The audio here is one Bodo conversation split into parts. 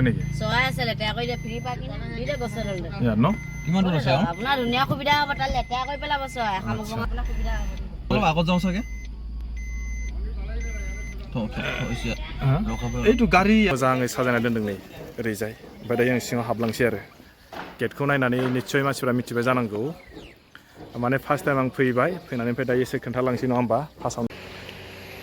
হয় নেকি চৰাই আছে লেতেৰা কৰি ফ্ৰী পাৰ্কিং দিলে বছৰ হ'ল ইয়াত ন কিমান দূৰ আছে আপোনাৰ ধুনীয়া সুবিধা হ'ব তাত লেতেৰা কৰি পেলাব চৰাই খামক আপোনাৰ সুবিধা হ'ব অলপ আগত যাওঁ চাগে এইটো গাড়ি मोजाङै साजायना दोनदों नै ओरैजाय ओमफ्राय दायो आं सिङाव हाबलांसै आरो गेटखौ नायनानै निस्सय मानसिफ्रा मिथिबाय जानांगौ माने फार्स्ट टाइम आं फैबाय फैनानै ओमफ्राय दायो एसे खोन्थालांसै नङा होमबा फार्स्टआव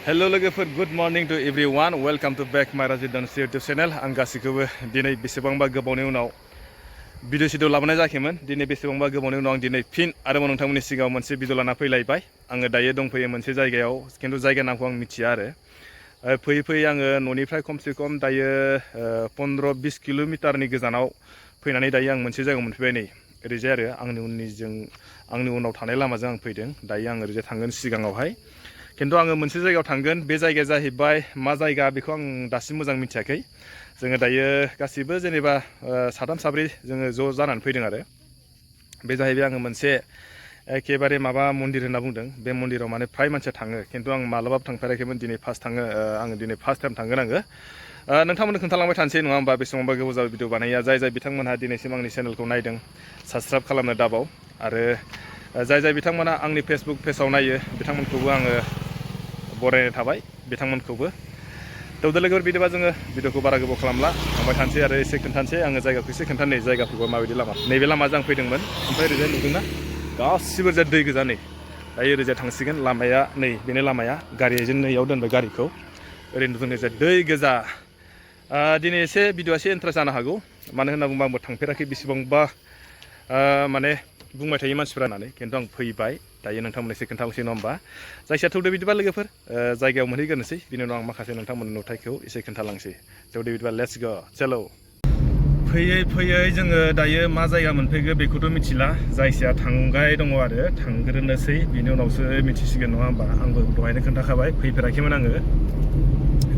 हेलो लोगोफोर good morning to everyone welcome to back my residence YouTube channel आं गासैखौबो दिनै बेसेबांबा गोबावनि उनाव भिडिअ सिडिअ लाबोनाय जायाखैमोन दिनै बेसेबांबा गोबावनि उनाव आं दिनै फिन आरोबाव नोंथांमोननि सिगाङाव मोनसे भिडिअ लाना फैलायबाय आङो दायो दंफैयो मोनसे जायगायाव खिन्थु जायगा नामखौ आं मिथिया आरो फैयै फैयै आङो न'निफ्राय खमसे खम दायो 15-20 किल'मिटारनि गोजानाव फैनानै दायो आं मोनसे जायगायाव मोनफैबाय नै ओरैजाय आरो आंनि उनाव थानाय लामाजों आं फैदों दायो आं ओरैजाय थांगोन सिगाङावहाय खिन्थु आङो मोनसे जायगायाव थांगोन बे जायगाया जाहैबाय मा जायगा बेखौ आं दासिम मोजां मिथियाखै जोङो दायो गासिबो जेनेबा साथाम साब्रै जोङो ज' जानानै फैदों आरो बे जाहैबाय आङो मोनसे एखेबारे माबा मन्दिर होनना बुंदों बे मन्दिराव माने फ्राय मानसिया थाङो खिन्थु आं मालाबाबो थांफेराखैमोन दिनै फार्स्ट थाङो आङो दिनै फार्स्ट टाइम थांगोन आङो नोंथांमोननो खोन्थालांबाय थानोसै नङा होमबा बेसेबांबा गोबाव जाबाय भिडिअ बानाया जाय बिथांमोनहा दिनैसिम आंनि चेनेलखौ नायदों साबस्क्राइब खालामनो दाबाव आरो जाय बिथांमोना आंनि फेसबुक पेजाव नायो बिथांमोनखौबो आङो बरायनाय थाबाय बिथांमोनखौबो थौदो लोगोफोर बिदिबा जोङो भिडिअखौ बारा गोबाव खालामला थांबाय थानोसै आरो एसे खोन्थानोसै आङो जायगाखौ एसे खोन्थानोसै जायगाफोरखौ माबायदि लामा नैबे लामाजों आं फैदोंमोन ओमफ्राय ओरैजाय नुदोंना गासिबो ओरैजाय दै गोजा नै दायो ओरैजाय थांसिगोन लामाया नै बेनो लामाया गारिजों नैयाव दोनबाय गारिखौ ओरैनो नुदों ओरैजाय दै गोजा दिनै एसे भिडिअआ एसे इन्ट्रेस्ट जानो हागौ मानो होनना बुङोबा आंबो थांफेराखै बेसेबांबा माने बुंबाय थायो मानसिफ्रा होननानै खिन्थु आं फैबाय दायो नोंथांमोन एसे खोन्थानोसै नङा होमबा जायखिया थौदो बिदिबा लोगोफोर जायगायाव मोनहैग्रोनोसै बिनि उनाव आं माखासे नोंथांमोननि नुथायखौ एसे खोन्थालांसै थौदो बिदिबा लेट्स गो चलो फैयै फैयै जोङो दायो मा जायगा मोनफैगो बेखौथ' मिथिला जायखिया थांगाय दङ आरो थांग्रोनोसै बिनि उनावसो मिथिसिगोन नङा होमबा आंबो दहायनो खोन्थाखाबाय फैफेराखैमोन आङो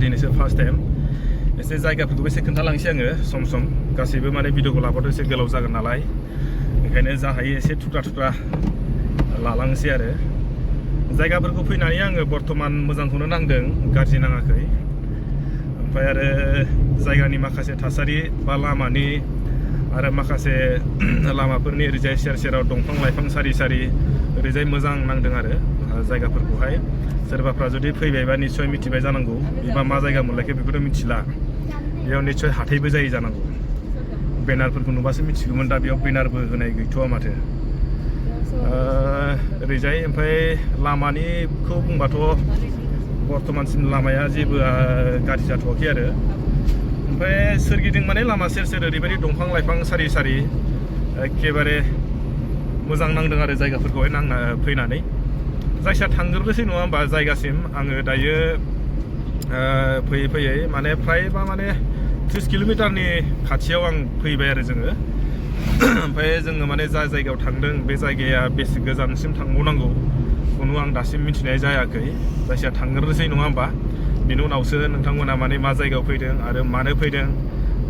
दिनैसो फार्स्ट टाइम एसे जायगाफोरखौबो एसे खोन्थालांसै आङो सम सम गासैबो माने भिडिअखौ लाबाथ' एसे गोलाव जागोन नालाय ओंखायनो जा हायो एसे थुख्रा लालांसै आरो जायगाफोरखौ फैनानै आङो बर्थमान मोजांखौनो नांदों गाज्रि नाङाखै ओमफ्राय आरो जायगानि माखासे थासारि बा लामानि आरो माखासे लामाफोरनि ओरैजाय सेराव दंफां लाइफां सारि सारि ओरैजाय मोजां नांदों आरो जायगाफोरखौहाय सोरबाफ्रा जुदि फैबायबा निस्सय मिथिबाय जानांगौ बेबा मा जायगा मोनलायखो बेखौथ' मिथिला बेयाव निस्सय हाथायबो जायो जानांगौ बेनारफोरखौ नुबासो मिथिगौमोन दा बेयाव बेनारबो होनाय गैथ'वा माथो ओरैजाय ओमफ्राय लामानिखौ बुंबाथ' बर्थमानसिम लामाया जेबो गाज्रि जाथ'वाखै आरो ओमफ्राय सोरगिदिं माने लामा सेर ओरैबायदि दंफां लाइफां सारि सारि एखेबारे मोजां नांदों आरो जायगाफोरखौहाय फैनानै जायखिया थांग्रोनोसै नङा होमबा जायगासिम आङो दायो फैयै फैयै माने फ्रायबा माने 30 किल'मिटारनि खाथियाव आं फैबाय आरो जोङो ओमफ्राय जोङो माने जा जायगायाव थांदों बे जायगाया बेसे गोजानसिम थांबावनांगौ खुनु आं दासिम मिथिनाय जायाखै जायखिया थांग्रोनोसै नङा होमबा बिनि उनावसो नोंथांमोना माने मा जायगायाव फैदों आरो मानो फैदों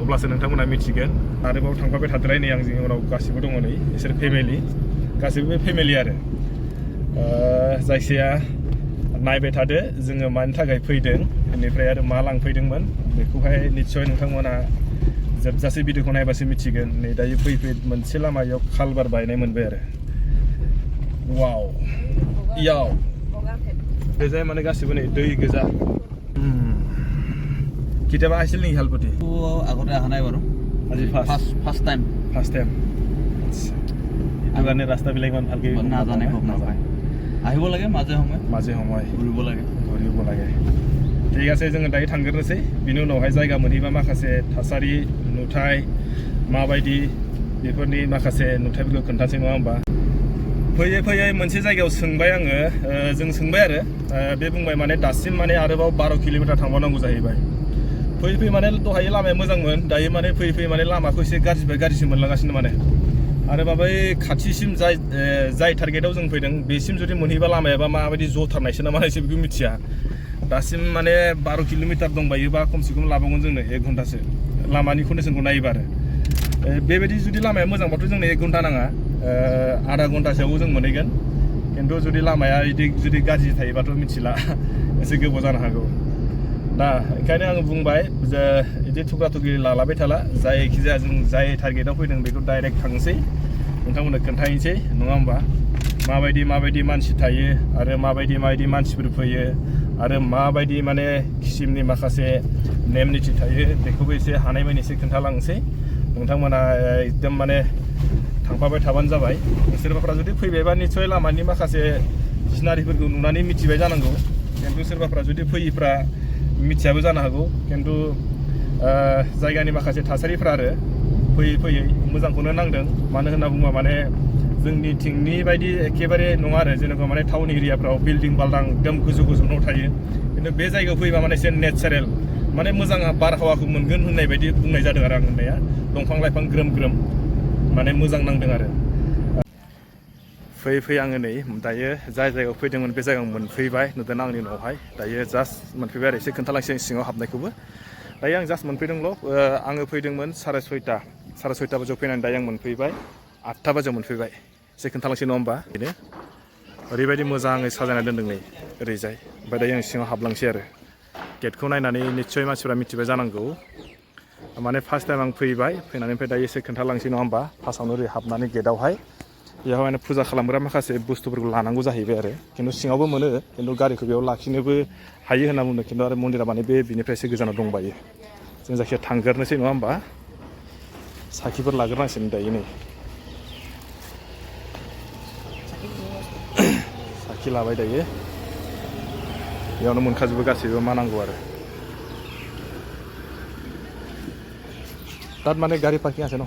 अब्लासो नोंथांमोना मिथिगोन आरोबाव थांफाबाय थादोलाय नै आं जोंनि उनाव गासिबो दङ नै बिसोर फेमिलि गासिबो बे फेमिलि आरो जायखिया नायबाय थादो जोङो मानि थाखाय फैदों बेनिफ्राय आरो मा लांफैदोंमोन बेखौहाय निस्सय नोंथांमोना जोबजासे भिडिअखौ नायबासो मिथिगोन नै दायो फैयै मोनसे लामायाव खालबार बायनाय मोनबाय आरो वाव याव बेजाय माने गासिबो नै दै गोजा কেতিয়াবা আহিছিল নেকি হালপতি আগতে অহা নাই বাৰু আজি ফাৰ্ষ্ট টাইম আচ্ছা এইটো কাৰণে ৰাস্তাবিলাক ইমান ভালকৈ নাজানে খুব নাপায় আহিব লাগে মাজে সময় ঘূৰিব লাগে ঠিক আছে जोङो दायो थांग्रोनोसै बिनि उनावहाय जायगा मोनहैबा माखासे थासारि नुथाय माबायदि बेफोरनि माखासे नुथायफोरखौ खोन्थासै नङा होमबा फैयै मोनसे जायगायाव सोंबाय आङो जों सोंबाय आरो बे बुंबाय माने दासिम माने आरोबाव 12 किल'मिटार थांबावनांगौ जाहैबाय फैयै माने दहाय लामाया मोजांमोन दायो माने फैयै माने लामाखौ एसे गाज्रिसिन मोनलांगासिनो माने आरो बै खाथिसिम जाय टारगेटआव जों फैदों बेसिम जुदि मोनहैबा लामायाबा माबायदि जथारनायसो ना मानायसो बेखौ मिथिया दासिम माने 12 किल'मिटार दंबायोबा खमसे खम लाबावगोन जोंनो 1 घन्टासो लामानि कन्डिसनखौ नायोबा आरो बेबायदि जुदि लामाया मोजांबाथ' जोंनो 1 घन्टा नाङा आधा घन्टासोआव जों मोनहैगोन खिन्थु जुदि लामाया जुदि गाज्रि थायोबाथ' मिथिला एसे गोबाव जानो हागौ दा ओंखायनो आं बुंबाय जे बिदि थुख्रा थुख्रि लालाबाय थाला जायखिजाया जों जाय टारगेटआव फैदों बेखौ डाइरेक्ट थांसै नोंथांमोननो खोन्थाहैनोसै नङा होमबा माबायदि मानसि थायो आरो माबायदि मानसिफोर फैयो आरो माबायदि माने किसिमनि माखासे नेम निथि थायो बेखौबो एसे हानायमानि एसे खोन्थालांसै नोंथांमोना एकदम माने थांफाबाय थाबानो जाबाय सोरबाफ्रा जुदि फैबायबा निस्सय लामानि माखासे सिनारिफोरखौ नुनानै मिथिबाय जानांगौ खिन्थु सोरबाफ्रा जुदि फैयिफ्रा मिथियाबो जानो हागौ खिन्थु जायगानि माखासे थासारिफ्रा आरो फैयै मोजांखौनो नांदों मानो होनना बुङोबा माने जोंनि थिंनि बायदि एखेबारे नङा आरो जेनेबा माने टाउन एरियाफ्राव बिल्डिं बाल्डां एकदम गोजौ न' थायो खिन्थु बे जायगायाव फैबा माने एसे नेचारेल माने मोजां बारहावाखौ मोनगोन होननाय बायदि बुंनाय जादों आरो आं होननाया दंफां लाइफां ग्रोम माने मोजां नांदों आरो फैयै आङो नै दायो जाय जायगायाव फैदोंमोन बे जायगायाव मोनफैबाय नुदों आंनि न'आवहाय दायो जास्ट मोनफैबाय आरो एसे खोन्थालांसै सिङाव हाबनायखौबो दायो आं जास्ट मोनफैदोंल' आङो फैदोंमोन 6:30 बाजियाव फैनानै दायो आं मोनफैबाय 8 बाजियाव मोनफैबाय एसे खोन्थालांसै नङा होमबा बेनो ओरैबायदि मोजाङै साजायना दोनदों नै ओरैजाय ओमफ्राय दायो आं सिङाव हाबलांसै आरो गेटखौ नायनानै निस्सय मानसिफ्रा मिथिबाय जानांगौ माने फार्स्ट टाइम आं फैनानै ओमफ्राय दायो एसे खोन्थालांसै नङा होमबा फार्स्टआवनो ओरै हाबनानै गेटआवहाय बेयाव माने फुजा खालामग्रा माखासे बुस्थुफोरखौ लानांगौ जाहैबाय आरो खिन्थु सिङावबो मोनो खिन्थु गारिखौ बेयाव लाखिनोबो हायो होनना बुंदों खिन्थु आरो मन्दिरा माने बिनिफ्राय एसे गोजानाव दंबायो जों जायखिया थांग्रोनोसै नङा होमबा साखिफोर लाग्रोनांसिगोन दायो नै साखि लाबाय दायो बेयावनो मोनखाजोबो गासैबो मा नांगौ आरो তাত মানে গাড়ী পাৰ্কিং আছে ন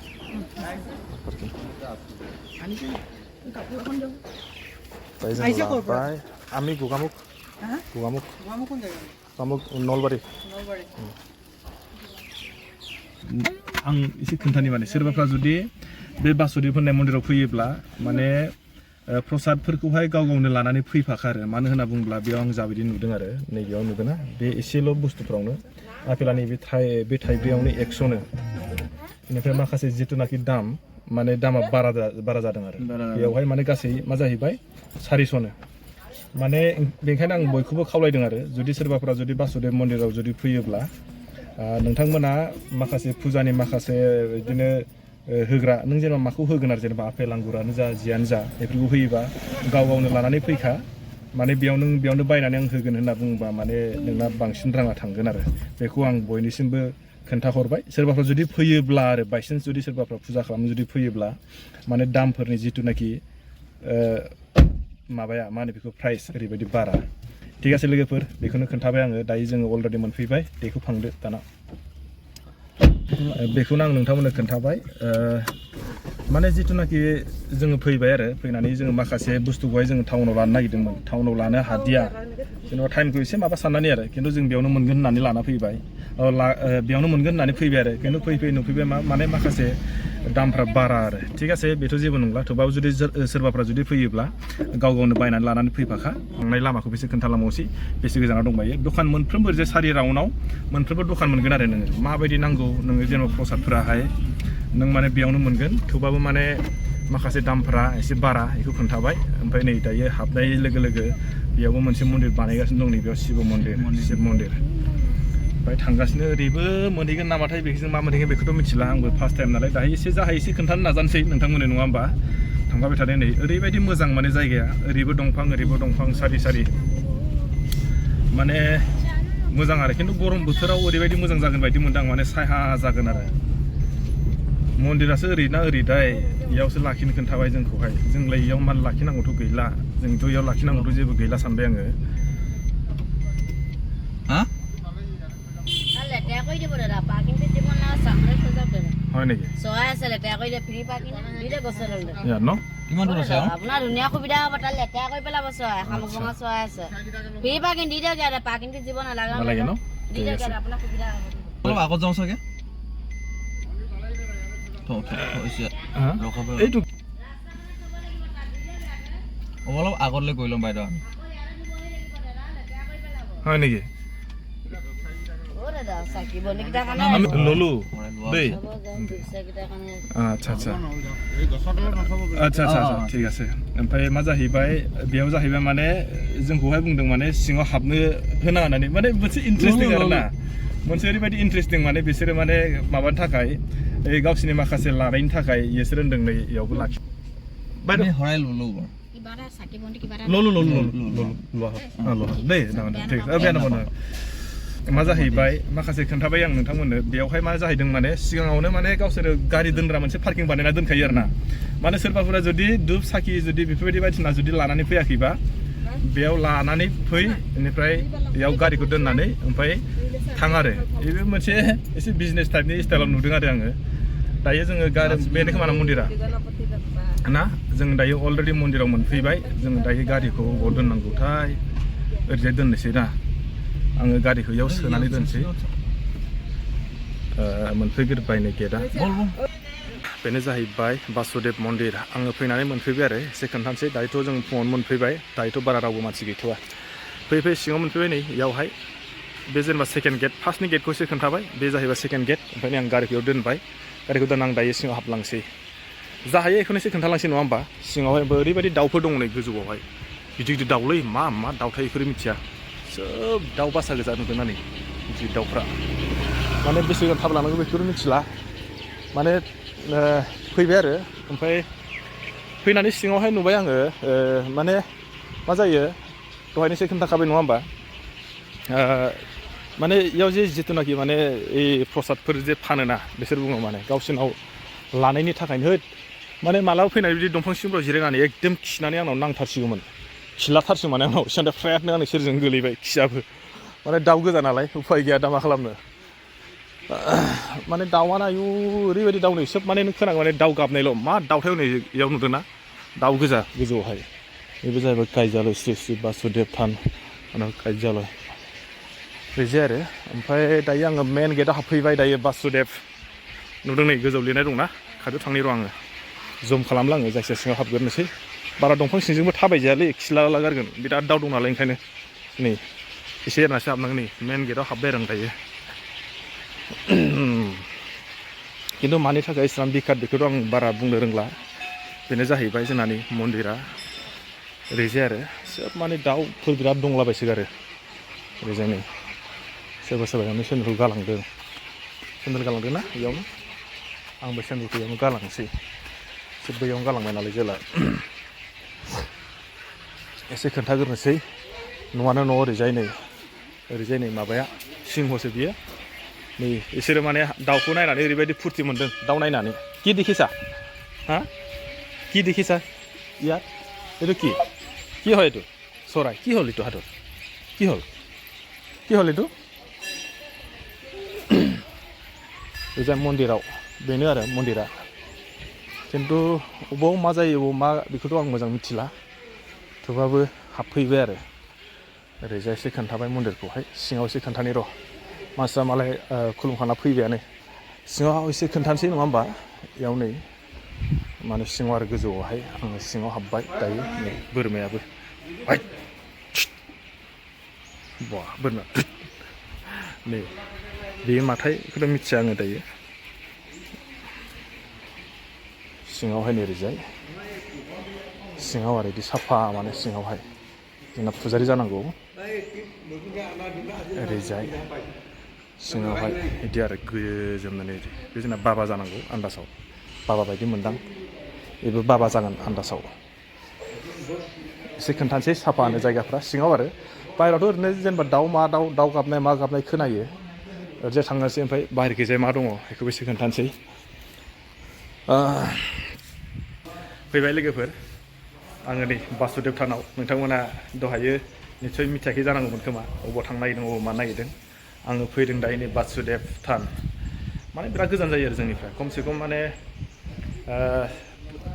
পাৰ্কিং আমি গোগামুখ नलबारि आं एसे खोन्थानि माने सोरबाफ्रा जुदि बे बासुदेव होननाय मन्दिराव फैयोब्ला माने प्रसादफोरखौहाय गावनो लानानै फैफाखा आरो मानो होनना बुङोब्ला बेयाव आं जाबायदि नुदों आरो नैबेयाव नुदोंना बे एसेल' बुस्थुफ्रावनो आपेला नैबे थाइब्रैयावनो 100नो बेनिफ्राय माखासे जिथुनाखि दाम माने दामा बारा जादों आरो बेयावहाय माने गासै मा जाहैबाय 400नो माने बेनिखायनो आं बयखौबो खावलायदों आरो जुदि सोरबाफ्रा जुदि बासुदेव मन्दिराव जुदि फैयोब्ला नोंथांमोना माखासे फुजानि माखासे बिदिनो होग्रा नों जेनेबा माखौ होगोन आरो जेनेबा आपेल आंगुरानो जा जियानो जा बेफोरखौ होयोबा गावनो लानानै फैखा माने बेयावनो बायनानै आं होगोन होनना बुङोबा माने नोंना बांसिन राङा थांगोन आरो बेखौ आं बयनिसिमबो खोन्थाहरबाय सोरबाफ्रा जुदि फैयोब्ला आरो बायसान्स जुदि सोरबाफ्रा फुजा खालामनो जुदि फैयोब्ला माने दामफोरनि जिथुनाखि माबाया मा होनो बेखौ प्राइस ओरैबायदि बारा ঠিক আছে लोगोफोर बेखौनो खोन्थाबाय आङो दायो जोङो अलरेडि मोनफैबाय बेखौ फांदो दाना बेखौनो आं नोंथांमोननो खोन्थाबाय माने जिथुनाखि जोङो फैबाय आरो फैनानै जोङो माखासे बुस्थुखौहाय जोङो टाउनाव लानो नागिरदोंमोन टाउनाव लानो हादिया जेनेबा टाइमखौ एसे माबा साननानै आरो खिन्थु जों बेयावनो मोनगोन होननानै लाना फैबाय बेयावनो मोनगोन होननानै फैबाय आरो खिन्थु फैयै नुफैबाय माने माखासे दामफ्रा बारा आरो ठीक আছে बेथ' जेबो नंला थेवबाबो जुदि सोरबाफ्रा जुदि फैयोब्ला गावनो बायनानै लानानै फैफाखा थांनाय लामाखौ बेसे खोन्थालांबावसै बेसे गोजानाव दंबायो दखान मोनफ्रोमबो जे सारि राउन्डआव मोनफ्रोमबो दखान मोनगोन आरो नोङो माबायदि नांगौ नोङो जेनेबा प्रसादफोराहाय नों माने बेयावनो मोनगोन थेवबाबो माने माखासे दामफ्रा एसे बारा बेखौ खोन्थाबाय ओमफ्राय नै दायो हाबनाय लोगो लोगो बेयावबो मोनसे मन्दिर बानायगासिनो दं नैबेयाव शिव मन्दिर ओमफ्राय थांगासिनो ओरैबो मोनहैगोन नामाथाय बेखौ मा मोनहैगोन बेखौथ' मिथिला आंबो फार्स्ट टाइम नालाय दाहाय एसे जाहाय एसे खोन्थानो नाजानोसै नोंथांमोननो नङा होमबा थांबाय थादों नै ओरैबायदि मोजां माने जायगाया ओरैबो दंफां सारि माने मोजां आरो खिन्थु गरम बोथोराव ओरैबायदि मोजां जागोन बायदि मोनदां माने साया जागोन आरो मन्दिरासो ओरैना ओरैदाय इयावसो लाखिनो खोन्थाबाय जोंखौहाय जोंलाय इयाव मा लाखिनांगौथ' गैला जोंथ' इयाव लाखिनांगौथ' जेबो गैला सानबाय आङो হয় নেকি চৰাই আছে লেতেৰা কৰিলে ফ্ৰী পাৰ্কিং দিলে গছৰ তলতে ইয়াত ন কিমান দূৰ আছে আপোনাৰ ধুনীয়া সুবিধা হ'ব তাত লেতেৰা কৰি পেলাব চৰাই শামুক ভঙা চৰাই আছে ফ্ৰী পাৰ্কিং দি দিয়ক ইয়াতে পাৰ্কিংটো দিব নালাগে ন দি দিয়ক ইয়াতে আপোনাৰ সুবিধা হ'ব অলপ আগত যাওঁ চাগে এইটো অলপ আগলৈ গৈ ল'ম বাইদেউ হয় নেকি Saki bondi kita kan. আমি ললো দেই Kita kan. আচ্ছা আচ্ছা আচ্ছা আচ্ছা ঠিক আছে ओमफ्राय मा जाहैबाय बेयाव जाहैबाय माने जोंखौहाय बुंदों माने सिङाव हाबनो होना होननानै माने मोनसे इन्टारेस्टिं आरोना मोनसे ओरैबायदि इन्टारेस्टिं माने बिसोरो माने माबानि थाखाय गावसिनि माखासे लानायनि थाखाय बिसोर होनदों नै इयावबो लाखि बायदि हराय ललो Ibarat saki bondi ibarat. ललो ललो ललो दे ठीक बेनो मोनो मा जाहैबाय माखासे खोन्थाबाय आं नोंथांमोननो बेयावहाय मा जाहैदों माने सिगाङावनो माने गावसोरो गारि दोनग्रा मोनसे पार्किं बानायना दोनखायो आरोना माने सोरबाफोरा जुदि धुप साखि जुदि बेफोरबायदि बायदिसिना जुदि लानानै फैयाखैबा बेयाव लानानै फै बेनिफ्राय बेयाव गारिखौ दोननानै ओमफ्राय थां आरो बेबो मोनसे एसे बिजनेस टाइपनि स्टाइलाव नुदों आरो आङो दायो जोङो गारि बेनो खोमा ना मन्दिरा ना जों दायो अलरेडि मन्दिराव मोनफैबाय जों दायो गारिखौ बबाव दोननांगौथाय ओरैजाय दोननोसै ना आङो गारिखौ इयाव सोनानै दोनसै मोनफैग्रोबायनो गेटआ बेनो जाहैबाय बासुदेव मन्दिर आङो फैनानै मोनफैबाय आरो एसे खोन्थानोसै दायोथ' जों फुङावनो मोनफैबाय दायोथ' बारा रावबो मानसि गैथ'वा फैयै सिङाव मोनफैबाय नै इयावहाय बे जेनेबा सेकेन्ड गेट फार्स्टनि गेटखौ एसे खोन्थाबाय बे जाहैबाय सेकेन्ड गेट ओमफ्राय आं गारिखौ इयाव दोनबाय गारिखौ दोन आं दायो सिङाव हाबलांसै जाहायो बेखौनो एसे खोन्थालांसै नङा होमबा सिङावहाय ओरैबायदि दाउफोर दङ नै गोजौआवहाय गिदिर गिदिर दाउलै मा दाउथाय बेफोरो मिथिया सोब दाउ बासा गोजा नुदों ना नै गिदिर दाउफ्रा माने बेसे थाब लानांगौ बेखौबो मिथिला माने फैबाय आरो ओमफ्राय फैनानै सिङावहाय नुबाय आङो माने मा जायो दहायनो एसे खोन्थाखाबाय नङा होमबा माने इयाव जे जिथुनाखि माने प्रसादफोर जे फानोना बिसोर बुङो माने गावसोरनाव लानायनि थाखायनो माने मालाबा फैनानै बिदि दंफां सिंफ्राव जिरायनानै एकदम खिनानै आंनाव नांथारसिगौमोन खिलाथारसिगौ माने आंनाव एसे फ्रायानो आंनि सेरजों गोलैबाय खियाबो माने दाउ गोजा नालाय उफाय गैया दा मा खालामनो माने दाउआनो आयु ओरैबायदि दाउ नै सोब माने नों खोनागौ माने दाउ गाबनायल' मा दाउथाय नै इयाव नुदों ना दाउ गोजा गोजौआवहाय बेबो जाहैबाय कायजालय श्री श्री बासुदेव थान कायजालय बेजे आरो ओमफ्राय दायो आङो मेन गेटआव हाबफैबाय दायो बासुदेव नुदों नै गोजौ लिरनाय दंना खाथियाव थांनि र' आङो जुम खालामलाङो जायखिया सिङाव हाबग्रोनोसै बारा दंफां सिंजोंबो थाबायजायालै खिलाला गारगोन बिराद दाउ दं नालाय ओंखायनो नै एसे एरनासो हाबनांगौ नै मेन गेटआव हाबबाय आरो आं दायो खिन्थु मानि थाखाय इस्लाम बिखात बेखौथ' आं बारा बुंनो रोंला बेनो जाहैबाय जोंनानि मन्दिरा ओरैजाय आरो सोब माने दाउफोर बिराद दंलाबायसोगारो ओरैजाय नै सोरबा सोरबायानो सेन्देलखौ गालांदों सेन्देल गालांदों ना बेयावनो आंबो सेन्देलखौ बेयावनो गालांसै एसे बैयावनो गालांबाय नालाय जेला एसे खोन्थाग्रोनोसै न'आनो न' ओरैजाय नै माबाया सिंहसो बियो नै बिसोरो माने दाउखौ नायनानै ओरैबायदि फुर्ति मोन्दों दाउ नायनानै कि देখিছা হা কি দেখিছা ইয়াত এইটো কি হয় এইটো চৰাই কি হ'ল এইটো হাতত কি হ'ল এইটো ओजा मन्दिराव बेनो आरो मन्दिरा खिन्थु अबाव मा जायो अबाव मा बेखौथ' आं मोजां मिथिला थेवबाबो हाबफैबाय आरो ओरैजाय एसे खोन्थाबाय मन्दिरखौहाय सिङाव एसे खोन्थानि र' मानसिफ्रा मालाय खुलुमखाना फैबायानो सिङाव एसे खोन्थानोसै नङा होमबा इयाव नै माने सिङाव आरो गोजौआवहाय आङो सिङाव हाबबाय दायो नै बोरमायाबो बा बोरमा नै बे माथाय बेखौथ' मिथिया आङो दायो सिङावहाय नै ओरैजाय सिङाव आरो बिदि साफा माने सिङावहाय जोंना फुजारि जानांगौ ओरैजाय सिङावहाय बिदि आरो गोजोमनानै बे जोंना बाबा जानांगौ आन्दासाव बाबा बायदि मोनदां बेबो बाबा जागोन आन्दासाव एसे खोन्थानोसै साफानो जायगाफ्रा सिङाव आरो बाहेरावथ' ओरैनो जेनेबा दाउ गाबनाय मा गाबनाय खोनायो ओरैजाय थांनोसै ओमफ्राय बाहेरखैजाय मा दङ बेखौबो एसे खोन्थानोसै फैबाय लोगोफोर आङो नै बासुदेव थानाव नोंथांमोना दहायो निस्सय मिथियाखै जानांगौमोन खोमा अबाव थांनो नागिरदों अबाव मानो नागिरदों आङो फैदों दायो नै बासुदेव थान माने बिराद गोजान जायो आरो जोंनिफ्राय खमसे खम माने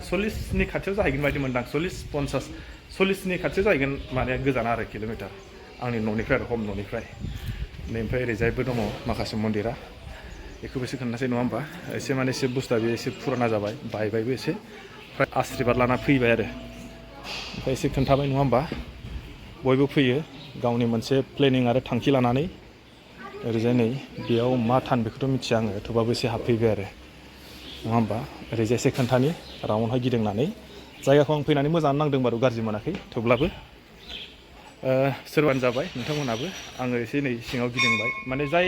40नि खाथियाव जाहैगोन बायदि मोनदां 40-50-40नि खाथियाव जाहैगोन माने गोजाना आरो किल'मिटार आंनि न'निफ्राय आरो हम न'निफ्राय नै ओमफ्राय ओरैजायबो दङ माखासे मन्दिरा बेखौबो एसे खोन्थासै नङा होमबा एसे माने एसे बुस्थुआ बे एसे फुराना जाबाय बायबायबो एसे ओमफ्राय आशिर्बाद लाना फैबाय आरो ओमफ्राय एसे खोन्थाबाय नङा होमबा बयबो फैयो गावनि मोनसे प्लेनिं आरो थांखि लानानै ओरैजाय नै बेयाव मा थान बेखौथ' मिथिया आङो थेवबाबो एसे हाबफैबाय आरो नङा होमबा ओरैजाय एसे खोन्थानि राउन्डहाय गिदिंनानै जायगाखौ आं फैनानै मोजां नांदों बारु गाज्रि मोनाखै थेवब्लाबो सोरबानो जाबाय नोंथांमोनाबो आङो एसे नै सिङाव गिदिंबाय माने जाय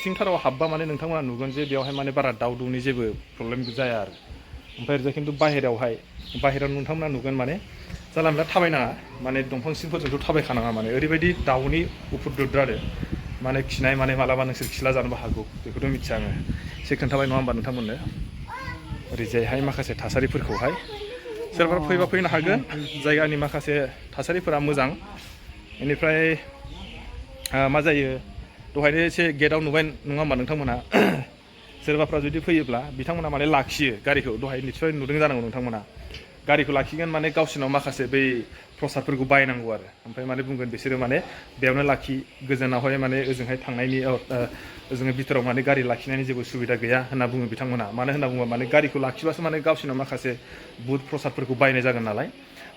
सिंथाराव हाबबा माने नोंथांमोना नुगोन जे बेयावहाय माने बारा दाउ-दुनि जेबो प्रब्लेम जाया आरो ओमफ्राय ओरैजाय खिन्थु बाहेरायाव नोंथांमोना नुगोन माने जानला मोनला थाबायनाङा माने दंफां सिंफोरजोंथ' थाबायखानाङा माने ओरैबायदि दाउनि उफुद्रुद्रु आरो माने खिनाय माने मालाबा नोंसोर खिला जानोबो हागौ बेखौथ' मिथिया आङो एसे खोन्थाबाय नङा होमबा नोंथांमोननो ओरैजायहाय माखासे थासारिफोरखौहाय सोरबा फैबा फैनो हागोन जायगानि माखासे थासारिफोरा मोजां बेनिफ्राय मा जायो दहायनो एसे गेटआव नुबाय नङा होमबा नोंथांमोना सोरबाफ्रा जुदि फैयोब्ला बिथांमोना माने लाखियो गारिखौ दहाय निस्सय नुदों जानांगौ नोंथांमोना गारिखौ लाखिगोन माने गावसिनाव माखासे बै प्रसादफोरखौ बायनांगौ आरो ओमफ्राय माने बुंगोन बिसोरो माने बेयावनो लाखि गोजानावहाय माने ओजोंहाय थांनायनि ओजोंहाय बिथोराव माने गारि लाखिनायनि जेबो सुबिदा गैया होनना बुङो बिथांमोना मानो होनना बुङोबा माने गारिखौ लाखिबासो माने गावसिनाव माखासे बुट प्रसादफोरखौ बायनाय जागोन नालाय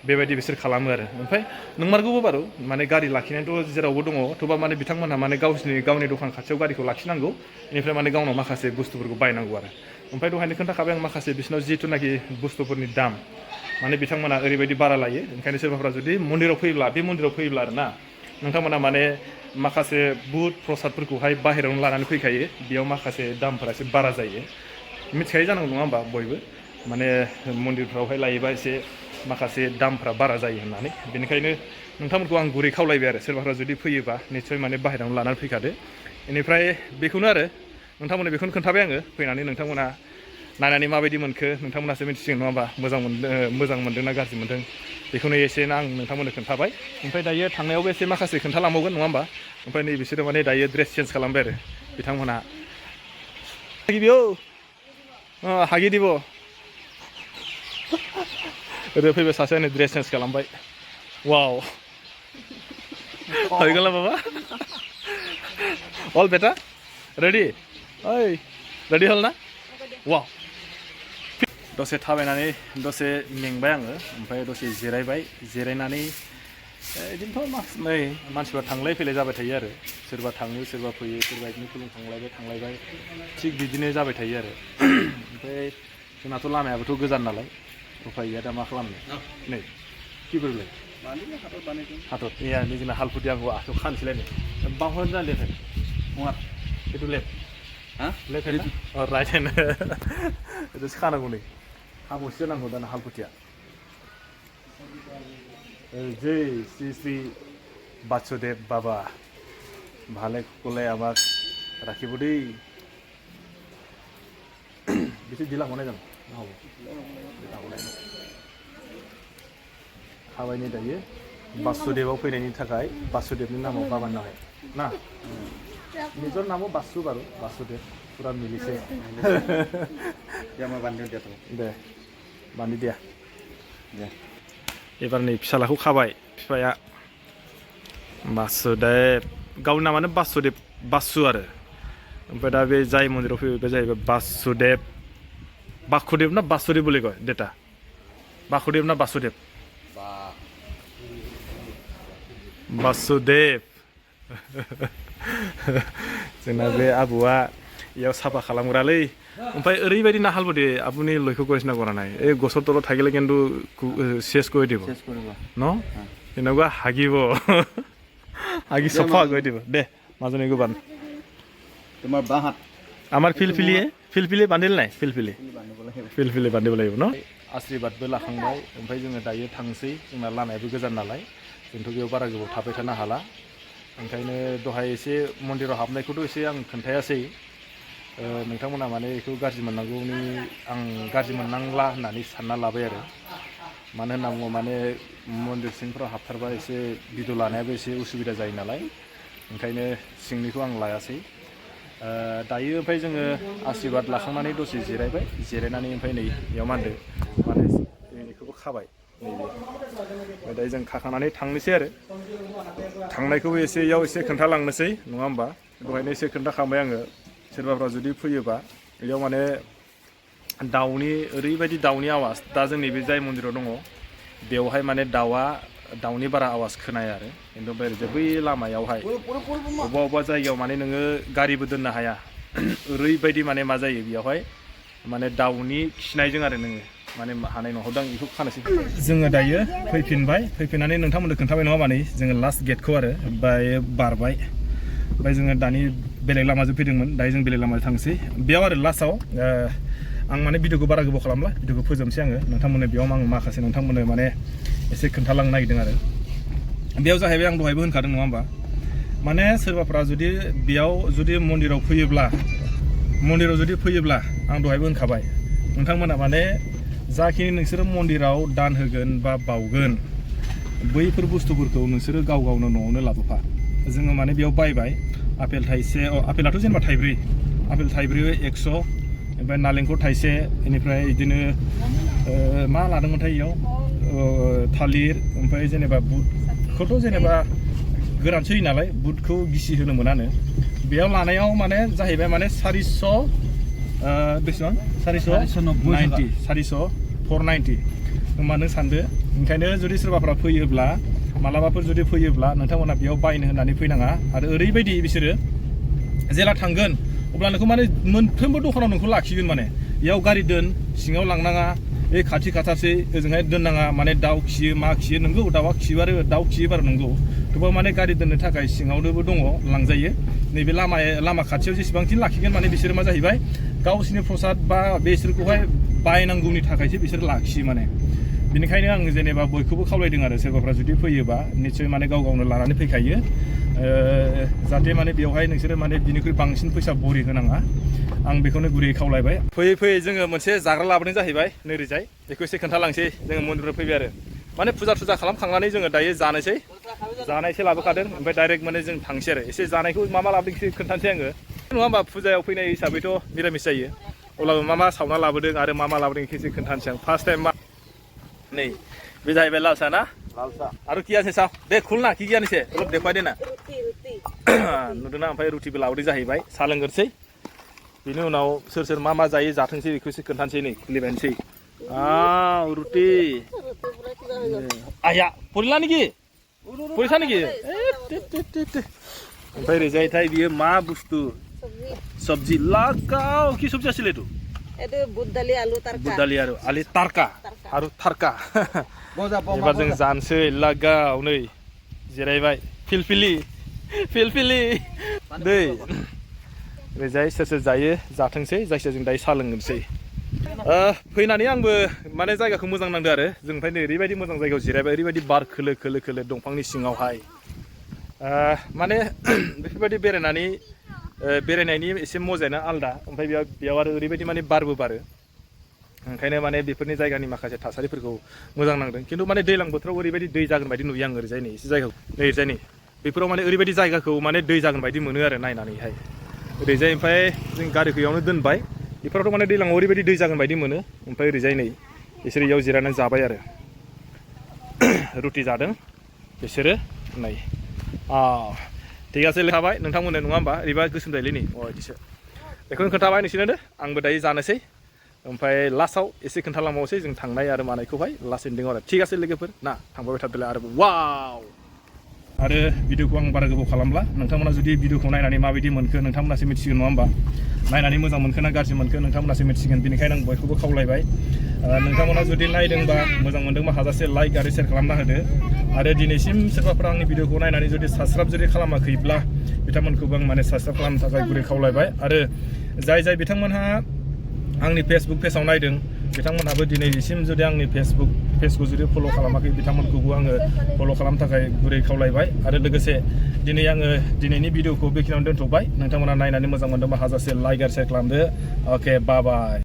बेबायदि बिसोर खालामो आरो ओमफ्राय नंमारगौबो बारु माने गारि लाखिनायथ' जेरावबो दङ थेवबा माने बिथांमोनहा माने गावनि दखान खाथियाव गारिखौ लाखिनांगौ बेनिफ्राय माने गावनाव माखासे बुस्थुफोरखौ बायनांगौ आरो ओमफ्राय दहायनो खोन्थाखाबाय आं माखासे बिसिनाव जिथुनाखि बुस्थुफोरनि दाम माने बिथांमोना ओरैबायदि बारा लायो ओंखायनो सोरबाफ्रा जुदि मन्दिराव फैयोब्ला आरोना नोंथांमोना माने माखासे बुट प्रसादफोरखौहाय बाहेरायावनो लानानै फैखायो बेयाव माखासे दामफोरा एसे बारा जायो मिथिखायो जानांगौ नङा होमबा बयबो माने मन्दिरफ्रावहाय लायोबा एसे माखासे दामफ्रा बारा जायो होननानै बेनिखायनो नोंथांमोनखौ आं गुरै खावलायबाय आरो सोरबाफ्रा जुदि फैयोबा निस्सय माने बाहेरायावनो लानानै फैखादो बेनिफ्राय बेखौनो आरो नोंथांमोननो बेखौनो खोन्थाबाय आङो फैनानै नोंथांमोना नायनानै माबायदि मोनखो नोंथांमोनासो मिथिसिगोन नङा होमबा मोजां मोनदों ना गाज्रि मोनदों बेखौनो एसे आं नोंथांमोननो खोन्थाबाय ओमफ्राय दायो थांनायावबो एसे माखासे खोन्थालांबावगोन नङा होमबा ओमफ्राय नै बिसोरो माने दायो ड्रेस चेन्ज खालामबाय आरो बिथांमोनहा हागि दिब ओरै फैबाय सासेयानो ड्रेस चेन्ज खालामबाय वाव हागोनला बाबा अल बेटा रेडि ओइ रेडि हल ना वाव दसे थाबायनानै दसे मेंबाय आङो ओमफ्राय दसे जिरायनानै बिदिनोथ' नै मानसिफ्रा थांलाय फैलाय जाबाय थायो आरो सोरबा थाङो सोरबा फैयो सोरबा बिदिनो खुलुमखांलायबाय थिग बिदिनो जाबाय थायो आरो ओमफ्राय जोंनाथ' लामायाबोथ' गोजान नालाय उफाय गैया दा मा खालामनो नै कि बोरलाय हाथर ए जोंना हालफुथि आंखौ आखाइयाव खानसैलायनो बावहर जा लेफे नङा बेथ' लेफ्ट राइट हेन्ड बेथ'सो खानांगौ नै हाबौसो जानांगौ दाना हालफुथिया जय श्री श्री बासुदेव बाबा ভালে কুশলে আমাক ৰাখিব দেই বেছি দিলা হোৱা নাই জানো নহ'ব खाबायनि दायो बासुदेवआव फैनायनि थाखाय बासुदेवनि नामाव बाबान नालाय ना নিজৰ नामाव बासु बारु बासुदेव पुरा मिलिसे दे बान्दि दे एबार नै फिसालाखौ खाबाय बिफाया बासुदेव गावनि नामानो बासु आरो ओमफ्राय दा बे जाय मन्दिराव फैयो बे जाहैबाय बासुदेव ना बासुदेव বুলি কয় देता बासुदेव ना बासुदेव बासुदेव जोंना बे आबौआ इयाव साफा खालामग्रालै ओमफ्राय ओरैबायदि ना हालबदे আপুনি লক্ষ্য কৰিছে না কৰা নাই এই গছৰ তলত থাকিলে কিন্তু শেষ কৰি দিব ন এনেকুৱা হাগিব হাগি চফা কৰি দিব দে মাজনীকো বান্ধ তোমাৰ বাহাত আমাৰ ফিলফিলি বান্ধিল নাই ফিলফিলি বান্ধিব লাগিব ন आशीर्वादबो लाखांबाय ओमफ्राय जोङो दायो थांसै जोंना लामायाबो गोजान नालाय जोंथ' बेयाव बारा गोबाव थाबाय थानो हाला ओंखायनो दहाय एसे मन्दिराव हाबनायखौथ' एसे आं खोन्थायासै नोंथांमोना माने बेखौ गाज्रि मोननांगौनि आं गाज्रि मोननांला होननानै सानना लाबाय आरो मानो होनना बुङो माने मन्दिर सिंफोराव हाबथारबा एसे भिडिअ लानायाबो एसे उसुबिदा जायो नालाय ओंखायनो सिंनिखौ आं लायासै दायो ओमफ्राय जोङो आशीर्वाद लाखांनानै दसे जिरायनानै ओमफ्राय नै बेयाव माने बेखौबो खाबाय नैबे ओमफ्राय दायो जों खाखांनानै थांनोसै आरो थांनायखौबो इयाव एसे खोन्थालांनोसै नङा होमबा दहायनो एसे खोन्थाखांबाय आङो सोरबाफ्रा जुदि फैयोबा बेयाव माने ओरैबायदि दाउनि आवाज दा जोंनि बे जाय मन्दिराव दङ बेवहाय माने दाउआ दाउनि बारा आवाज खोनाया आरो खिन्थु ओमफ्राय बै लामायावहाय अबेबा अबेबा जायगायाव माने नोङो गारिबो दोननो हाया ओरैबायदि माने मा जायो बेयावहाय माने दाउनि खिनायजों आरो नोङो माने हानाय नहरदों आं बेखौ खानोसै जोङो दायो फैफिननानै नोंथांमोननो खोन्थाबाय नङा माने जोङो लास्ट गेटखौ आरो ओमफ्राय बारबाय ओमफ्राय जोङो दानि बेलेग लामाजों फैदोंमोन दायो जों बेलेग लामाजों थांसै बेयाव आरो लास्टआव आं माने भिडिअखौ बारा गोबाव खालामला भिडिअखौ फोजोबनोसै आङो नोंथांमोननो बेयाव आं माखासे नोंथांमोननो माने एसे खोन्थालांनो नागिरदों आरो बेयाव जाहैबाय आं दहायबो होनखादों नङा होमबा माने सोरबाफ्रा जुदि बेयाव जुदि मन्दिराव फैयोब्ला आं दहायबो होनखाबाय नोंथांमोना माने जाखिनि नोंसोरो मन्दिराव दान होगोन बा बावगोन बैफोर बुस्थुफोरखौ नोंसोरो गाव गावनो न'आवनो लाबोफा जोङो माने बेयाव बायबाय आपेल थाइसे आपेलाथ' जेनेबा थाइब्रै आपेल थाइब्रै 100 ओमफ्राय नालेंखर थाइसे बेनिफ्राय बिदिनो मा लादोंमोनथाय इयाव थालिर ओमफ्राय जेनेबा बुटखौथ' जेनेबा गोरानसो होयो नालाय बुटखौ गिसि होनो मोनानो बेयाव लानायाव माने जाहैबाय माने 400 बेसेबां 490 होमबा नों सानदो ओंखायनो जुदि सोरबाफ्रा फैयोब्ला मालाबाफोर जुदि फैयोब्ला नोंथांमोना बेयाव बायनो होननानै फैनाङा आरो ओरैबायदि बिसोरो जेला थांगोन अब्ला नोंखौ माने मोनफ्रोमबो दखानाव नोंखौ लाखिगोन माने बेयाव गारि दोन सिङाव लांनाङा बे खाथि खाथारसै ओजोंहाय दोननाङा माने दाउ खियो मा खियो नंगौ दाउआ खियो आरो दाउ खियो बार नंगौ थेवबो माने गारि दोननो थाखाय सिङावनोबो दङ लांजायो नैबे लामा खाथियाव जेसेबांखि लाखिगोन माने बिसोरो मा जाहैबाय गावसिनि प्रसाद बा बिसोरखौहाय बायनांगौनि थाखायसो बिसोर लाखियो माने बेनिखायनो आं जेनेबा बयखौबो खावलायदों आरो सोरबाफ्रा जुदि फैयोबा निस्सय माने गाव गावनो लानानै फैखायो जाहाथे माने बेवहाय नोंसोरो माने बिनिख्रुइ बांसिन फैसा बरि होनाङा आं बेखौनो गुरैयै खावलायबाय फैयै जोङो मोनसे जाग्रा लाबोनाय जाहैबाय नैरोजाय बेखौ एसे खोन्थालांसै जोङो मन्दिरनिफ्राय फैबाय आरो माने फुजा खालामखांनानै जोङो दायो जानायसै लाबोखादों ओमफ्राय डाइरेक्ट माने जों थांसै आरो एसे जानायखौ मा लाबोदों एसे खोन्थानोसै आङो नङा होमबा फुजायाव फैनाय हिसाबैथ' निरामिस जायो अब्लाबो मा सावना लाबोदों आरो मा लाबोदों बेखौ एसे खोन्थानोसै आं फार्स्ट टाइम नै बे जाहैबाय लाल साह ना आरो कि आसे साह दे खुलना कि आनिसे अलप देखवाय देना नुदोंना ओमफ्राय रुटिबो लाबोदों जाहैबाय साहा लोंग्रोसै बिनि उनाव सोर मा जायो जाथोंसै बेखौ एसे खोन्थानोसै नै खुलिबायनोसै रुटि आया परिला निकि परिसा निकि ओमफ्राय ओरैजायथाय बियो मा बुस्थु सब्जी लागाव कि सब्जी आছিলে एटु बुट दालि आलु तारका आरो थारका एबार जों जानोसै लागाव नै जिरायबाय फिलफिलि दै ओरैजाय सोर जायो जाथोंसै जायखिजाया जों दायो साहा लोंनोसै फैनानै आंबो माने जायगाखौ मोजां नांदों आरो जों ओमफ्राय नै ओरैबायदि मोजां जायगायाव जिरायबाय ओरैबायदि बार खोलो दंफांनि सिङावहाय माने बेफोरबायदि बेरायनायनि एसे मजायानो आलदा ओमफ्राय बेयाव आरो ओरैबायदि माने बारबो बारो ओंखायनो माने बेफोरनि जायगानि माखासे थासारिफोरखौ मोजां नांदों खिन्थु माने दैज्लां बोथोराव ओरैबायदि दै जागोन बायदि नुयो आं ओरैजाय नै एसे जायगाखौ ओरैजाय नै बेफोराव माने ओरैबायदि जायगाखौ माने दै जागोन बायदि मोनो आरो नायनानैहाय ओरैजाय ओमफ्राय जों गारिखौ इयावनो दोनबाय बेफोरावथ' माने दैज्लाङाव ओरैबायदि दै जागोन बायदि मोनो ओमफ्राय ओरैजाय नै बिसोर इयाव जिरायनानै जाबाय आरो रुटि जादों बिसोरो नै ठीक आसे लेखाबाय नोंथांमोननो नङा होमबा ओरैबा गोसोम जायोलै नै बिदिसो बेखौनो खोन्थाबाय नोंसोरनो आंबो दायो जानोसै ओमफ्राय लास्टआव एसे खोन्थालांबावसै जों थांनाय आरो मानायखौहाय लास्ट एन्डिंआव आरो ठीक आसे लोगोफोर ना थांबाय थादोलाय आरो वाव आरो भिडिअखौ आं बारा गोबाव खालामला नोंथांमोना जुदि भिडिअखौ नायनानै माबायदि मोनखो नोंथांमोनासो मिथिगोन नङा होमबा नायनानै मोजां मोनखो ना गाज्रि मोनखो नोंथांमोनासो मिथिगोन बेनिखायनो आं बयखौबो खावलायबाय नोंथांमोना जुदि नायदोंबा मोजां मोनदोंबा हाजासे लाइक आरो शेयार खालामना होदो आरो दिनैसिम सोरबाफोरा आंनि भिडिअखौ नायनानै जुदि साबस्क्राइब जुदि खालामाखैब्ला बिथांमोनखौबो आं माने साबस्क्राइब खालामनो थाखाय गुरै खावलायबाय आरो जाय बिथांमोनहा आंनि फेसबुक पेजाव नायदों बिथांमोनहाबो दिनैसिम जुदि आंनि पेजखौ जुदि फल' खालामाखै बिथांमोनखौबो आङो फल' खालामनो थाखाय गुरै खावलायबाय आरो लोगोसे दिनै आङो दिनैनि भिडिअखौ बेखिनियावनो दोनथ'बाय नोंथांमोना नायनानै मोजां मोनदोंबा हाजासे लाइक आरो शेयार खालामदो अके बाय